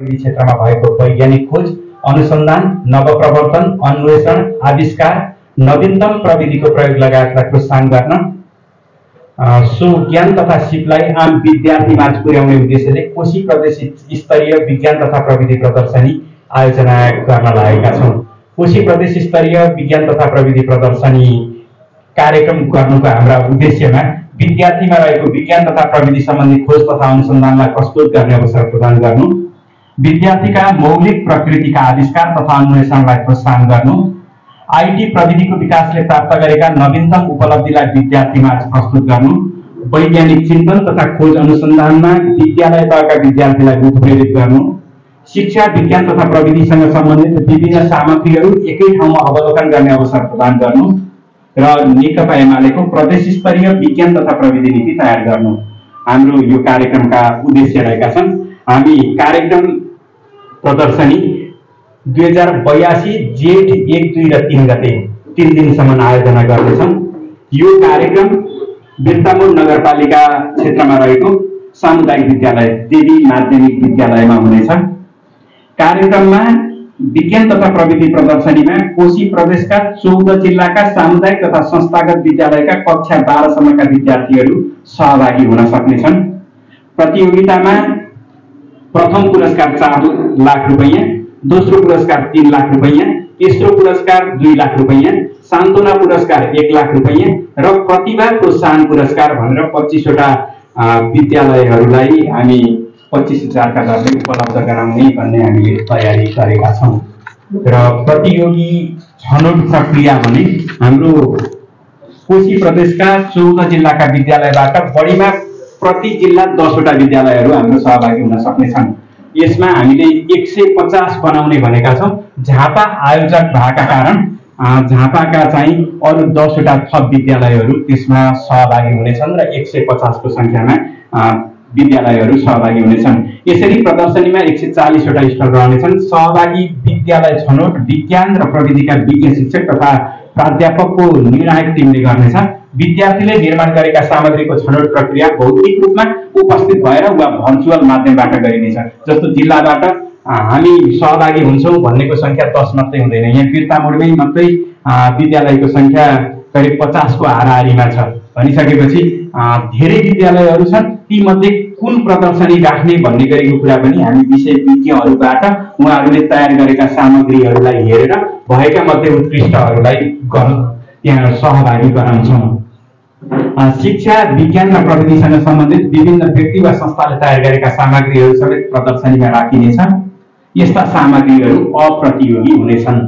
प्रविधि क्षेत्रमा भएको वैज्ञानिक खोज, अनुसन्धान, नवप्रवर्तन, अन्वेषण, आविष्कार, नवीनतम प्रविधिको प्रयोग लगायतलाई प्रोत्साहन गर्न सो ज्ञान तथा सिपलाई आम विद्यार्थीमाझ पुर्याउने उद्देश्यले कोशी प्रदेश स्तरीय विज्ञान तथा प्रविधि प्रदर्शनी आयोजना गर्न लागेका छौं। कोशी प्रदेश स्तरीय विज्ञान तथा प्रविधि प्रदर्शनी कार्यक्रम गर्नुको हाम्रा उद्देश्यमा विद्यार्थीमा रहेको विज्ञान तथा प्रविधि सम्बन्धी खोज तथा अनुसन्धानलाई प्रस्तुत गर्ने अवसर प्रदान गर्नु, विद्यार्थीका मौलिक प्रकृतिका आविष्कार तथा अन्वेषणलाई प्रोत्साहन गर्नु, आईटी प्रविधिको विकासले प्राप्त गरेका नवीनतम उपलब्धिलाई विद्यार्थीमाझ प्रस्तुत गर्नु, वैज्ञानिक चिन्तन तथा खोज अनुसन्धानमा विद्यालय तहका विद्यार्थीलाई उत्प्रेरित गर्नु, शिक्षा विज्ञान तथा प्रविधिसँग सम्बन्धित विभिन्न सामग्रीहरू एकै ठाउँमा अवलोकन गर्ने अवसर प्रदान गर्नु र नेकपा एमालेको प्रदेश स्तरीय विज्ञान तथा प्रविधि नीति तयार गर्नु हाम्रो यो कार्यक्रमका उद्देश्य रहेका छन्। हामी कार्यक्रम प्रदर्शनी 2082 जेठ 1, 2 र 3 गते 3 दिनसम्म आयोजना गर्दैछौं। यो कार्यक्रम बिर्तामोड नगरपालिका क्षेत्रमा रहेको सामुदायिक विद्यालय देवी माध्यमिक विद्यालयमा हुनेछ। कार्यक्रममा विज्ञान तथा प्रविधि प्रदर्शनीमा कोशी प्रदेशका 14 जिल्लाका सामुदायिक तथा संस्थागत विद्यालयका कक्षा 12 सम्मका विद्यार्थीहरू सहभागी हुन सक्नेछन्। प्रतियोगितामा प्रथम पुरस्कार 4 लाख रुपैयाँ, दोस्रो पुरस्कार 3 लाख रुपैयाँ, तेस्रो पुरस्कार 2 लाख रुपैयाँ, सान्त्वना पुरस्कार 1 लाख रुपैयाँ र प्रतिभा प्रोत्साहन पुरस्कार भनेर 25 वटा विद्यालयहरूलाई हामी 25,000 का दरले उपलब्ध गराउने भन्ने हामीले तयारी गरेका छौं। र प्रतियोगी छनौट प्रक्रिया भने हाम्रो कोशी प्रदेशका 14 जिल्लाका विद्यालयबाट बढीमा प्रति जिल्ला 10 वटा विद्यालयहरू हाम्रो सहभागी हुन सक्नेछन्। यसमा हामीले 150 बनाउने भनेका छौं। झापा आयोजक भएका कारण झापाका चाहिँ अरु 10 वटा थप विद्यालयहरू त्यसमा सहभागी हुनेछन् र 150 को संख्यामा विद्यालयहरू सहभागी हुनेछन्। यसरी प्रदर्शनीमा 140 वटा स्टल रहनेछन्। सहभागी विद्यालय छनौट विज्ञान र प्रविधिका विज्ञ शिक्षक तथा प्राध्यापकको निर्णायक टिमले गर्नेछ। विद्यार्थीले निर्माण गरेका सामग्रीको छनौट प्रक्रिया भौतिक रूपमा उपस्थित भएर वा भर्चुअल माध्यमबाट गरिनेछ। जस्तो जिल्लाबाट हामी सहभागी हुन्छौं भन्नेको संख्या 10 मात्रै हुँदैन। यहाँ बिर्तामोडमै मात्रै विद्यालयको संख्या करिब 50 को हाराहारीमा छ भनिसकेपछि धेरै विद्यालयहरू छन्। ती मध्ये कुन प्रदर्शनी राख्ने भन्ने गरेको कुरा पनि हामी विषय विज्ञहरूबाट उहाँहरूले तयार गरेका सामग्रीहरूलाई हेरेर भएका मध्ये उत्कृष्टहरूलाई त्यहाँ सहभागी गराउँछौं। शिक्षा विज्ञान र प्रविधिसँग सम्बन्धित विभिन्न व्यक्ति वा संस्थाले तयार गरेका सामग्रीहरू समेत प्रदर्शनीमा राखिनेछ। यस्ता सामग्रीहरू अप्रतियोगी हुनेछन्।